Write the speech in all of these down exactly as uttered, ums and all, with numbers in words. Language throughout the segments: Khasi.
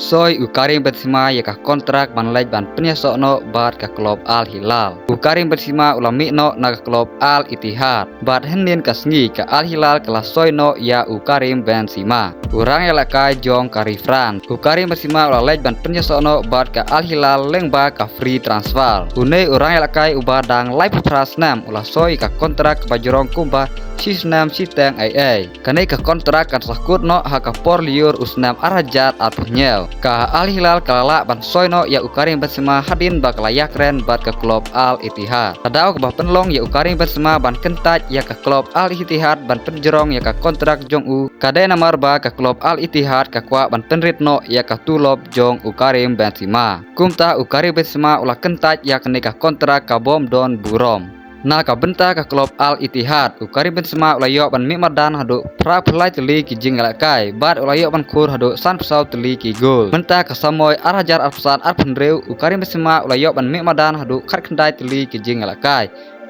soi u Karim Benzema ïa ka kontrak ban leit ban pynïasoh noh bad ka klub Al Hilal. U Karim Benzema u la mih noh na ka klub Al Ittihad. Bad hynnin ka sngi ka Al Hilal ka la soi noh ïa u Karim Benzema, u rangïalehkai jong ka ri France. U Karim Benzema u la leit ban pynïasoh noh bad ka Al Hilal lyngba ka free transfer. Une u rangïalehkai uba dang laiphew phra snem u la soi ka kontrak kaba jrong kumba shi snem shiteng ei ei. Kane ka kontrak kan sa kut noh ha ka por lyiur u snem ar hajar arphew hynñiew. Ka Al Hilal ka la lah ban soi noh ïa u Karim Benzema hadien ba ka la ïakren bad ka klub Al Ittihad. Ka daw kaba pynlong ïa u Karim Benzema ban kyntait ïa ka klub Al Ittihad ban pynjrong ïa ka kontrak jong u ka dei namar ba ka klub Al Ittihad ka kwah ban pynrit noh ïa ka tulop jong u Karim Benzema. Kumta u Karim Benzema u la kyntait ïa kane ka kontrak kabym don burom. Na ka bynta ka klub Al Ittihad, u Karim Benzema u la ïoh ban mih madan haduh phra phew lai tylli ki jingïalehkai bad u la ïoh ban khur haduh sanphew saw tylli ki gol. Mynta ka samoi ar hajar arphew san arphew hynriew, u Karim Benzema u la ïoh ban mih madan haduh khatkhyndai tylli ki jingïalehkai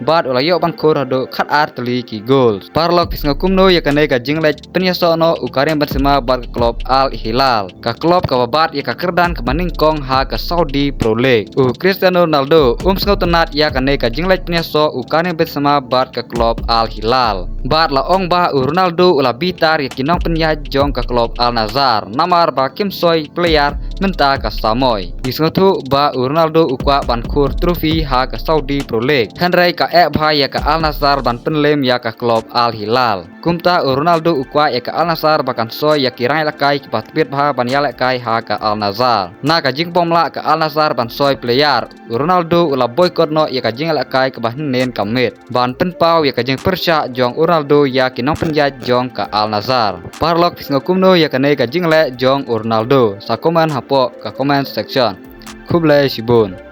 bad u la ïoh ban khur haduh khatar tylli ki gol. Paralok, phi sngew kumno ïa kane ka jingleit pynïasoh noh u Karim Benzema bad ka klub Al Hilal, ka klub kaba bat ïa ka kyrdan kaba nyngkong ha ka Saudi Pro League? U Cristiano Ronaldo um sngewtynnad ïa kane ka jingleit pynïasoh u Karim Benzema bad ka klub Al Hilal. Bad la ong ba u Ronaldo u la bitar ïa ki nongpynïaid jong ka klub Al Nassr namar ba kim soi player mynta ka samoi. Ngi sngewthuh ba u Ronaldo u kwah ban khur trophy ha ka Saudi Pro League, hynrei ka eh bha ïa ka Al Nassr ban pynlem ïa ka klub Al Hilal. Kumta u Ronaldo u kwah ïa ka Al Nassr ba kan soi ïa ki rangïalehkai kiba tbit bha ban ïalehkai ha ka Al Nassr. Na ka jingbymlah ka Al Nassr ban soi player, u Ronaldo u la boycott noh ïa ka jingïalehkai kaba hynnin ka miet ban pynpaw ïa ka jingpyrshah jong u Ronaldo ïa ki nongpynïaid jong ka Al Nassr. Paralok, phi sngew kumno ïa kane ka jingleh jong u Ronaldo? Sa comment hapoh ka comment section. Khublei shibun.